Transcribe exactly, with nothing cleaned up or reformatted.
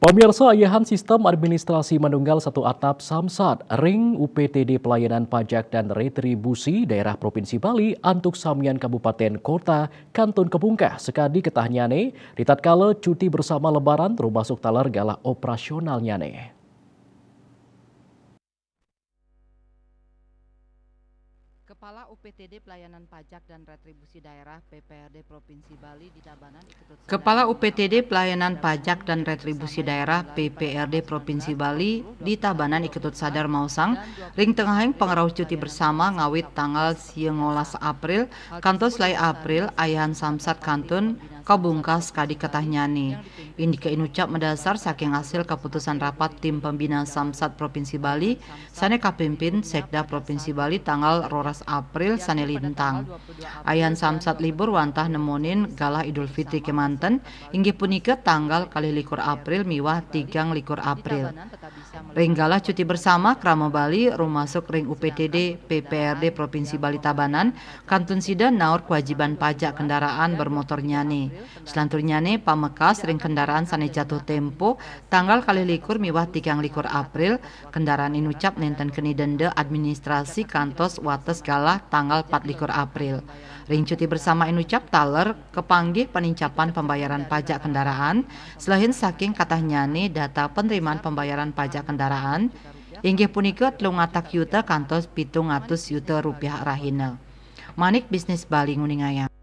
Pamirsa, ayahan sistem administrasi manunggal satu atap Samsat ring U P T D Pelayanan Pajak dan Retribusi Daerah Provinsi Bali antuk samian kabupaten kota kantun kabungkah sakadi katahnyane, ritatkala cuti bersama lebaran rumasuk taler galah operasionalnyane. Kepala U P T D Pelayanan Pajak dan Retribusi Daerah P P R D Provinsi Bali di Tabanan Iketut Kepala U P T D Pelayanan Pajak dan Retribusi Daerah P P R D Provinsi Bali di Tabanan Iketut Sadar maosang, ring tengahing pangrauh cuti bersama ngawit tanggal sia ngolas April kantos lai April, ayahan Samsat kantun kabungkah sakadi katahnyane. Indike inucap madasar saking hasil kaputusan rapat tim pembina Samsat Provinsi Bali sane kapimpin Sekda Provinsi Bali tanggal roras April sane lintang. Ayahan Samsat libur wantah nemonin galah Idul Fitri kemanten, inggih punika tanggal kalih likur April miwah tigang likur April. Ring galah cuti bersama, krama Bali rumasuk ring U P T D P P R D Provinsi Bali Tabanan kantun sida naur kewajiban pajak kendaraan bermotornyane. Selanturnyane, pamekas ring kendaraan sane jatuh tempo tanggal kalih likur miwah tigang likur April, kendaraan inucap nenten keni denda administrasi kantos wates galah tanggal pat likur April. Ring cuti bersama inucap taler kapanggih panincapan pembayaran pajak kendaraan, selehin saking katahnyane data penerimaan pembayaran pajak kendaraan, inggih punika telung atak yuta kantos pitung atus yuta rupiah rahina. Manik Bisnis Bali nguningayang.